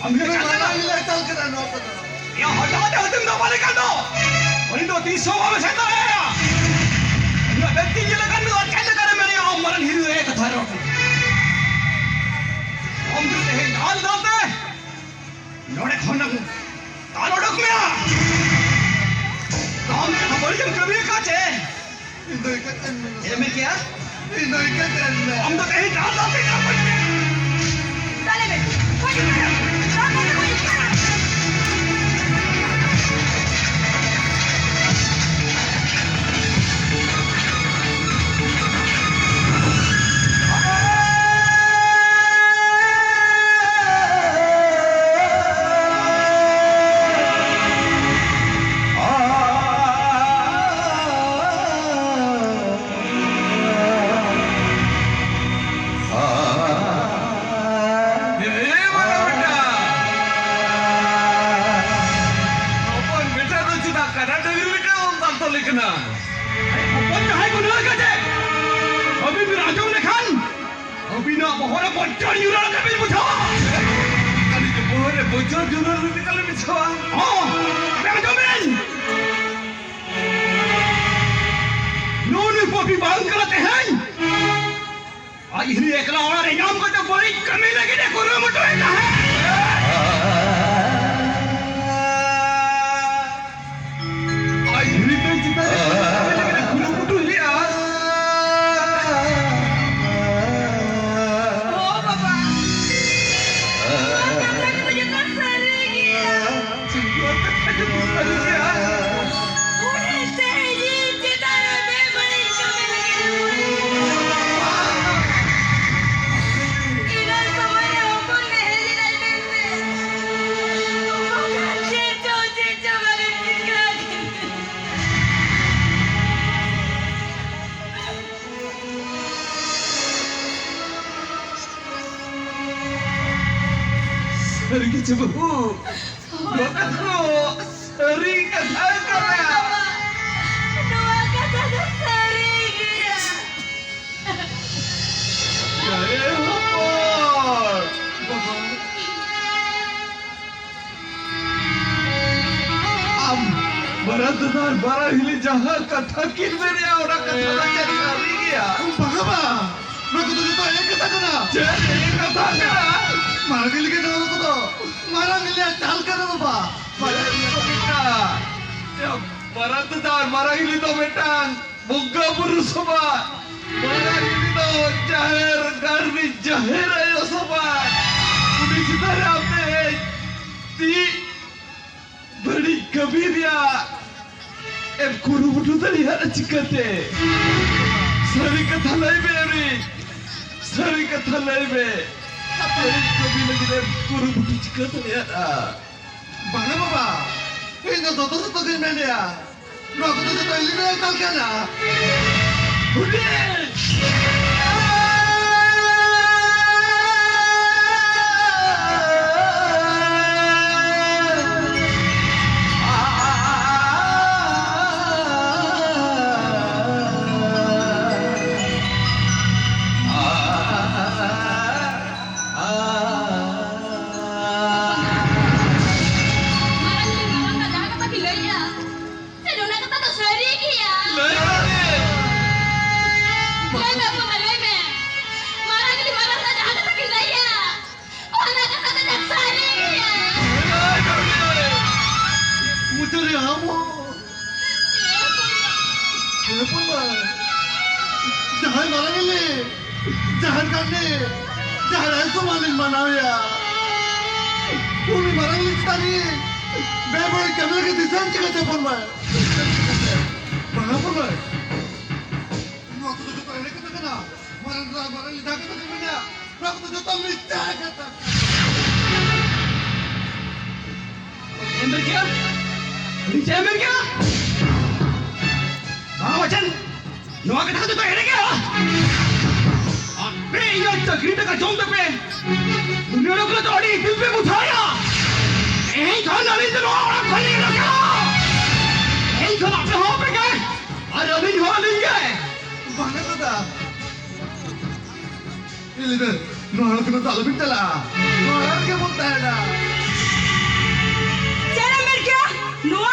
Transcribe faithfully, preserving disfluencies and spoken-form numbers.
ᱟᱢ ᱜᱮ ᱪᱟᱞᱟᱜ ᱠᱟᱱᱟ᱾ ᱢᱟᱨᱟᱝ ᱞᱮ ᱪᱟᱞ ᱠᱟᱱᱟ ᱱᱚᱣᱟ ᱠᱚᱫᱚ᱾ ᱭᱟ, ᱦᱚᱴᱟᱛ ᱮ ᱦᱩᱫᱤᱢ ᱫᱚ ᱵᱟᱞᱮ ᱠᱟᱱ ᱫᱚ᱾ ᱩᱱᱤ ᱫᱚ ᱛᱤᱥ ᱦᱚᱸ ᱵᱟᱢ ᱥᱮᱱ ᱫᱟᱲᱮᱭᱟᱭᱟ᱾ ᱩᱱᱤᱭᱟᱜ ᱵᱮᱠᱛᱤ ᱧᱮᱞ ᱟᱠᱟᱱ ᱫᱚ ᱪᱮᱫ ᱞᱮᱠᱟ ᱨᱮ ᱢᱮᱱᱟᱭᱟ ᱟᱢ ᱢᱟᱨᱟᱝ ᱦᱤᱨᱳ ᱮ ᱠᱟᱛᱷᱟ ᱨᱚᱲ ᱠᱟᱱᱟ᱾ ᱟᱢ ᱫᱚ ᱛᱮᱦᱮᱧ ᱫᱟᱞ ᱫᱟᱞ ᱛᱮ ᱱᱚᱰᱮ ᱠᱷᱚᱱ ᱫᱟᱞ ᱚᱰᱚᱠ ᱢᱮᱭᱟ᱾ ᱟᱢ ᱠᱟᱛᱷᱟ ᱵᱟᱹᱲᱤᱡ ᱮᱢ ᱠᱟᱹᱢᱤ ᱟᱠᱟᱫ ᱪᱮ? ᱤᱧ ᱫᱚ ᱤᱠᱟᱹ ᱠᱟᱹᱧ ᱢᱮ᱾ ᱪᱮᱫ ᱮᱢ ᱢᱮᱱ ᱠᱮᱭᱟ? ᱤᱧ ᱫᱚ ᱤᱠᱟᱹ ᱠᱟᱹᱧ ᱢᱮ᱾ ᱟᱢ ᱫᱚ ᱛᱮᱦᱮᱧ ᱫᱟᱞ ᱫᱟᱞ ᱛᱮ ᱫᱟᱞ ᱜᱚᱡ ᱢᱮ᱾ ᱫᱟᱞᱮ ᱢᱮ᱾ ᱜᱚᱡ ᱢᱮ᱾ ᱫᱟᱞ ᱫᱟᱞ ᱛᱮ ᱜᱚᱡ ᱢᱮ᱾ ᱮ ᱢᱟᱨᱟᱝ ᱵᱮᱴᱟ! ᱦᱚᱯᱚᱱ ᱵᱮᱴᱟ ᱫᱚ ᱪᱮᱫᱟᱜ ᱠᱟᱰᱟ ᱰᱟᱹᱝᱨᱤ ᱞᱮᱠᱟ ᱵᱚᱱ ᱫᱟᱞ ᱛᱚᱞᱮ ᱠᱟᱱᱟ? ᱦᱚᱯᱚᱱ ᱡᱟᱦᱟᱸᱭ ᱠᱚ ᱱᱚᱣᱟ ᱠᱟᱛᱮ ᱟᱹᱵᱤᱱ ᱵᱤᱱ ᱟᱸᱡᱚᱢ ᱞᱮᱠᱷᱟᱱ ᱟᱹᱵᱤᱱᱟᱜ ᱵᱚᱦᱚᱜ ᱨᱮ ᱵᱚᱡᱚᱨ ᱧᱩᱨᱦᱟᱹ ᱞᱮᱠᱟ ᱵᱤᱱ ᱵᱩᱡᱷᱟᱹᱣᱟ᱾ ᱟᱹᱞᱤᱧ ᱫᱚ ᱵᱚᱦᱚᱜ ᱨᱮ ᱵᱚᱡᱚᱨ ᱧᱩᱨᱦᱟᱹ ᱞᱮᱠᱟ ᱞᱤᱧ ᱵᱩᱡᱷᱟᱹᱣᱟ᱾ ᱦᱚᱸ, ᱟᱵᱮᱱ ᱟᱸᱡᱚᱢ ᱵᱤᱱ᱾ ᱱᱩᱭ ᱱᱩᱭ ᱯᱟᱯᱤ ᱵᱟᱝ ᱠᱟᱱᱟ ᱛᱮᱦᱮᱧ᱾ ᱟᱡ ᱦᱤᱨᱤ ᱮᱠᱞᱟ ᱚᱲᱟᱜ ᱨᱮ ᱧᱟᱢ ᱠᱟᱛᱮ ᱵᱟᱹᱲᱤᱡ ᱠᱟᱹᱢᱤ ᱞᱟᱹᱜᱤᱫ ᱮ ᱠᱩᱨᱩᱢᱩᱴᱩᱭ ᱛᱟᱦᱮᱸᱫ᱾ ᱟᱡ ᱦᱤᱨᱤ ᱛᱮ ᱪᱮᱛᱟᱱ ᱨᱮ ᱵᱟᱹᱲᱤᱡ ᱠᱟᱹᱢᱤ ᱞᱟᱹᱜᱤᱫ ᱮ ᱠᱩᱨᱩᱢᱩᱴᱩ ᱞᱮᱫᱼᱟ᱾ ᱚ ᱵᱟᱵᱟ, ᱱᱚᱣᱟ ᱠᱟᱛᱷᱟ ᱠᱚᱫᱚ ᱡᱚᱛᱚ ᱥᱟᱹᱨᱤ ᱜᱮᱭᱟ᱾ ᱥᱟᱹᱨᱤ ᱜᱮ ᱪᱮ ᱵᱟᱹᱵᱩ? ᱱᱚᱣᱟ ᱠᱟᱛᱷᱟ ᱫᱚ ᱥᱟᱹᱨᱤ ᱠᱟᱛᱷᱟ ᱠᱟᱱᱟ᱾ ᱱᱚᱣᱟ ᱠᱟᱛᱷᱟ ᱫᱚ ᱥᱟᱹᱨᱤ ᱜᱮᱭᱟ᱾ ᱮ ᱦᱚᱯᱚᱱ! ᱵᱟᱵᱟ, ᱟᱨ ᱢᱟᱨᱟᱝ ᱦᱤᱞᱤ ᱡᱟᱦᱟᱸ ᱠᱟᱛᱷᱟ ᱠᱤᱱ ᱢᱮᱱᱮᱜᱼᱟ, ᱚᱱᱟ ᱠᱟᱛᱷᱟ ᱫᱚ ᱪᱮᱫ ᱥᱟᱹᱨᱤ ᱜᱮᱭᱟ? ᱵᱟᱝᱟ ᱵᱟ, ᱱᱚᱣᱟ ᱠᱚᱫᱚ ᱡᱚᱛᱚ ᱮᱲᱮ ᱠᱟᱛᱷᱟ ᱠᱟᱱᱟ᱾ ᱪᱮᱫ ᱮᱲᱮ ᱠᱟᱛᱷᱟ ᱠᱟᱱᱟ? ᱢᱟᱨᱟᱝ ᱦᱤᱞᱤ ᱜᱮ ᱱᱚᱣᱟ ᱠᱚᱫᱚ, ᱢᱟᱨᱟᱝ ᱦᱤᱞᱤᱭᱟᱜ ᱪᱟᱞ ᱠᱟᱱᱟ ᱵᱟᱵᱟ᱾ ᱢᱟᱨᱟᱝ ᱦᱤᱞᱤ ᱫᱚ ᱢᱤᱫᱴᱟᱝ, ᱢᱟᱨᱟᱝ ᱫᱟᱫᱟ, ᱢᱟᱨᱟᱝ ᱦᱤᱞᱤ ᱫᱚ ᱢᱤᱫᱴᱟᱝ ᱵᱚᱸᱜᱟ ᱵᱩᱨᱩ ᱥᱚᱢᱟᱱ᱾ ᱢᱟᱨᱟᱝ ᱦᱤᱞᱤ ᱫᱚ ᱡᱟᱦᱮᱨ ᱜᱟᱲ ᱨᱤᱱ ᱡᱟᱦᱮᱨ ᱟᱭᱳ ᱥᱚᱢᱟᱱ᱾ ᱩᱱᱤ ᱪᱮᱛᱟᱱ ᱨᱮ ᱟᱯᱮ ᱛᱤ ᱵᱟᱹᱲᱤᱡ ᱠᱟᱹᱢᱤ ᱨᱮᱭᱟᱜ ᱮᱢ ᱠᱩᱨᱩᱢᱩᱴᱩ ᱫᱟᱲᱮᱭᱟᱜᱼᱟ ᱪᱤᱠᱟᱹᱛᱮ? ᱥᱟᱹᱨᱤ ᱠᱟᱛᱷᱟ ᱞᱟᱹᱭ ᱢᱮ, ᱩᱱᱤ ᱥᱟᱹᱨᱤ ᱠᱟᱛᱷᱟ ᱞᱟᱹᱭ ᱢᱮ᱾ ᱵᱟᱹᱲᱤᱡ ᱠᱟᱹᱢᱤ ᱞᱟᱹᱜᱤᱫ ᱮᱢ ᱠᱩᱨᱩᱢᱩᱴᱩ ᱪᱤᱠᱟᱹ ᱫᱟᱲᱮᱭᱟᱜᱼᱟ? ᱵᱟᱝᱟ ᱵᱟᱵᱟ, ᱤᱧ ᱫᱚ ᱥᱚᱛᱚ ᱥᱚᱛᱚ ᱜᱤᱧ ᱢᱮᱱᱮᱜᱼᱟ᱾ ᱱᱚᱣᱟ ᱠᱚᱫᱚ ᱡᱚᱛᱚ ᱤᱧ ᱞᱟᱹᱭ ᱟᱠᱟᱫ ᱠᱟᱱᱟ᱾ ᱦᱩᱰᱤᱧ! ᱢᱟᱨᱟᱝ ᱢᱤᱞᱤ ᱢᱟᱨᱟᱝ ᱫᱟ ᱡᱟᱦᱟᱸ ᱠᱟᱛᱷᱟ ᱠᱤᱱ ᱞᱟᱹᱭᱮᱜᱼᱟ, ᱥᱮ ᱚᱱᱟ ᱠᱟᱛᱷᱟ ᱫᱚ ᱥᱟᱹᱨᱤ ᱜᱮᱭᱟ? ᱞᱟᱹᱭ ᱢᱮ᱾ ᱞᱟᱹᱭ ᱢᱮ ᱵᱚᱭᱦᱟ, ᱞᱟᱹᱭ ᱢᱮ᱾ ᱢᱟᱨᱟᱝ ᱢᱤᱞᱤ ᱢᱟᱨᱟᱝ ᱫᱟ ᱡᱟᱦᱟᱸ ᱠᱟᱛᱷᱟ ᱠᱤᱱ ᱞᱟᱹᱭᱮᱜᱼᱟ, ᱚᱱᱟ ᱠᱟᱛᱷᱟ ᱫᱚ ᱪᱮᱫ ᱥᱟᱹᱨᱤ ᱜᱮᱭᱟ? ᱞᱟᱹᱭ ᱢᱮ᱾ ᱢᱩᱪᱟᱹᱫ ᱨᱮ ᱟᱢ ᱦᱚᱸ᱾ ᱦᱮᱸ, ᱵᱚᱭᱦᱟ᱾ ᱡᱟᱦᱟᱸᱭ ᱢᱟᱨᱟᱝ ᱢᱤᱞᱤ, ᱡᱟᱦᱟᱸᱭ ᱠᱟᱹᱢᱤ, ᱡᱟᱦᱟᱸᱭ ᱟᱭᱳ ᱥᱚᱢᱟᱱ ᱞᱤᱧ ᱢᱟᱱᱟᱣᱮᱭᱟ, ᱩᱱᱤ ᱢᱟᱨᱟᱝ ᱢᱤᱞᱤ ᱪᱮᱛᱟᱱ ᱨᱮ ᱵᱮᱵᱟᱹᱲᱤᱡ ᱠᱟᱹᱢᱤ ᱞᱟᱹᱜᱤᱫ ᱫᱤᱥᱟᱹᱢ ᱪᱤᱠᱟᱹᱛᱮ ᱯᱷᱳᱱ ᱢᱟᱭ? ᱵᱟᱝᱟ ᱯᱷᱳᱱ ᱢᱟᱭ᱾ ᱱᱚᱣᱟ ᱠᱚᱫᱚ ᱡᱚᱛᱚ ᱮᱲᱮ ᱠᱟᱛᱷᱟ ᱠᱟᱱᱟ᱾ ᱢᱟᱨᱟᱝ ᱫᱟ, ᱢᱟᱨᱟᱝ ᱢᱤᱞᱤ ᱡᱟᱦᱟᱸ ᱠᱟᱛᱷᱟ ᱠᱚ ᱢᱮᱱᱟ, ᱱᱚᱣᱟ ᱠᱚᱫᱚ ᱡᱚᱛᱚ ᱢᱤᱛᱷᱭᱟ ᱠᱟᱛᱷᱟ᱾ ᱪᱮᱫ ᱮᱢ ᱢᱮᱱ ᱠᱮᱜᱼᱟ? ᱪᱮᱫ ᱮᱢ ᱢᱮᱱ ᱠᱮᱜᱼᱟ? ᱵᱟᱝ ᱵᱟᱪᱚᱱ, ᱱᱚᱣᱟ ᱠᱟᱛᱷᱟ ᱠᱚᱫᱚ ᱮᱲᱮ ᱜᱮᱭᱟ᱾ ᱟᱯᱮ ᱤᱧᱟᱹᱜ ᱪᱟᱹᱠᱨᱤ ᱴᱟᱠᱟ ᱡᱚᱢ ᱛᱟᱯᱮ, ᱱᱩᱱᱟᱹᱜ ᱞᱚᱜᱚᱱ ᱫᱚ ᱟᱹᱰᱤ ᱤᱯᱤᱞ ᱯᱮ ᱵᱩᱡᱷᱟᱹᱣᱟ᱾ ᱛᱮᱦᱮᱧ ᱠᱷᱚᱱ ᱟᱹᱞᱤᱧ ᱫᱚ ᱱᱚᱣᱟ ᱚᱲᱟᱜ ᱠᱷᱚᱱ ᱞᱤᱧ ᱩᱰᱩᱠᱚᱜᱼᱟ᱾ ᱛᱮᱦᱮᱧ ᱠᱷᱚᱱ ᱟᱯᱮ ᱦᱚᱸ ᱟᱯᱮ ᱜᱮ, ᱟᱨ ᱟᱹᱞᱤᱧ ᱦᱚᱸ ᱟᱹᱞᱤᱧ ᱜᱮ᱾ ᱵᱟᱝᱟ ᱫᱟᱫᱟ, ᱤᱧ ᱞᱟᱹᱭᱫᱟᱹᱧ, ᱱᱚᱣᱟ ᱦᱚᱲ ᱠᱚᱫᱚ ᱟᱞᱚᱵᱤᱱ ᱪᱟᱞᱟᱜᱼᱟ᱾ ᱱᱚᱣᱟ ᱦᱚᱲ ᱜᱮᱵᱚᱱ ᱛᱟᱦᱮᱱᱟ᱾ ᱪᱮᱫ ᱮᱢ ᱢᱮᱱ ᱠᱮᱜᱼᱟ? ᱱᱚᱣᱟ